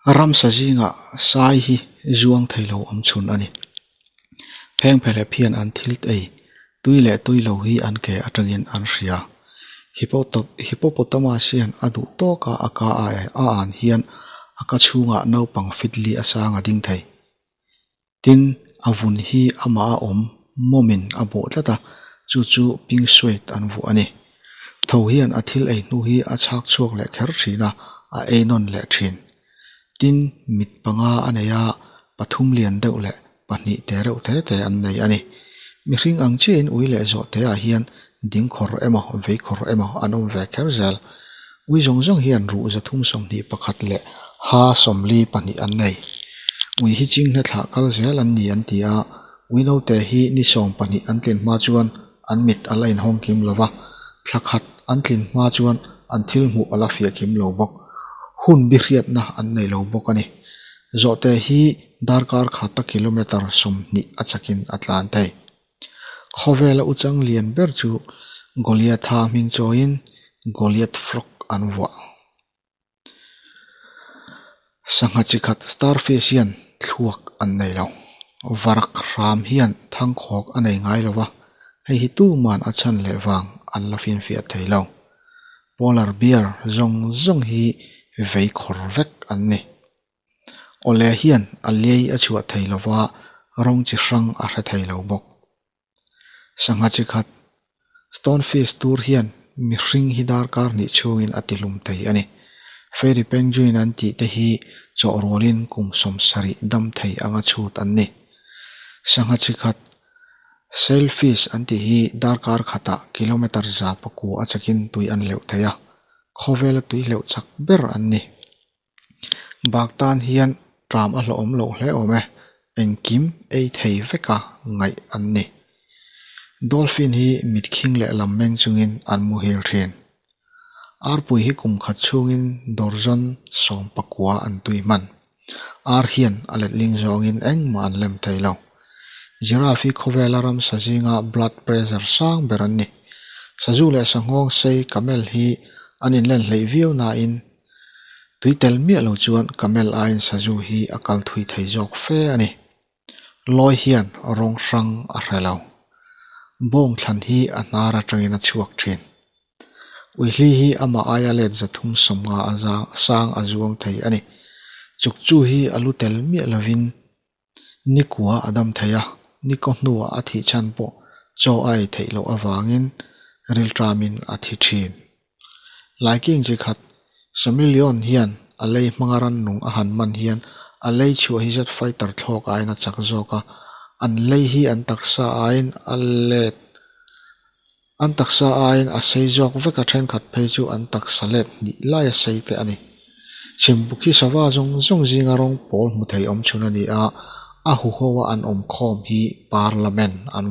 Ramsa zingah sai hi zuang thei lo awm chhun a ni. Phengphehlep hian an thil ei tui leh tui lo hi an ke atangin an hria. Hippopotamus hian a duh tawka a ka a an hian a ka chhungah naupang fitli a sang a ding thei. Tin, a vun hi amah a awm mawmin a bawh tlat a, chu chu pink suede an vuah a ni. Tho hian a thil ei hnu hi a chhak chhuak leh kher thin a, a ei nawn leh thin. Tin, mit panga a nei a, pathum lian deuh leh pahnih te reuh te te an nei a ni. Mihring ang chiahin ui leh zawh te ah hian dingkhawr emaw veikhawr emaw an awm ve kher zel. Ui zawng zawng hian ruh 321 leh ha 42 an nei. Ui hi chinghne thlah kal zel an ni an ti a, ui naute hi ni 12 an tlin hma chuan an mit a la inhawng kim lo va, thla khat an tlin hma chuan an thil hmuh a la fiah kim lo bawk. Hun bihriatna an nei lo bawk a ni. Zawhte hi darkar khata kilometre 20 a chakin a tlan thei. Khawvela uchang lian ber chu Goliatha hming chawiin Goliath frog an vuah. Sangha chi khat starfish hian thluak an nei lo. Varak hram hian thangkhawk a nei ngai lo va, hei hi tuman a chhan leh vang an la finfiah thei lo. Polar bear zawng zawng hi vei khawr vek an ni. Awle hian a lei a chhuah thei lo va, rawng chi hrang a hre thei lo bawk. Sangha chi khat stonefish tur hian mihring hi darkar hnih chhungin a tihlum thei a ni. Fairy penguin an tih te hi chawh rualin kum 70 dam thei anga chhut an ni. Sangha chi khat sailfish an tih hi darkar khatah kilometre 900 a chakin tui an hleuh thei a, khawvela tui hleuh chak ber an ni. Bak tan hian tram a hlawhawm loh hle awm e, engkim ei thei veka ngaih an ni. Dolphin hi mitkhing leh lam meng chungin an muhil thin. Arpui hi kum khat chhungin dawrzawn 19 an tui hman. Ar hian a letling zawngin engmah an lem thei lo. Giraffe hi khawvela ramsa zinga blood pressure sang ber an ni. Sazu leh sanghawng sei camel hi an inlen hleih viau nain tui tel miah lo chuan camel aiin sazu hi a kal thui thei zawk fe a ni. Lawi hian rawng hrang a hre lo. Bawng thlan hi a hnar atangin a chhuak thin. Uihli hi amah aia let 350 a sang a zuang thei a ni. Chuk chu hi a lu tel miah lovin ni kua a dam thei a, ni kaw hnuah a thih chhan pawh chaw a ei theih loh avangin ril tramin a thi thin. Laiking chi khat Chameleon hian a lei hmanga ran nung a han man hian a lei chhuah hi jet fighter thlawk aiin a chak zawk a, an lei hi an taksa aiin a let an taksa aiin a sei zawk vek a thenkhat phei chu an taksa let hnih lai a sei te a ni. Chhimbuk hi sava zawng zawng zinga rawng pawl hmu thei awm chhun a ni a, a huho a an awm khawm hi parliament an.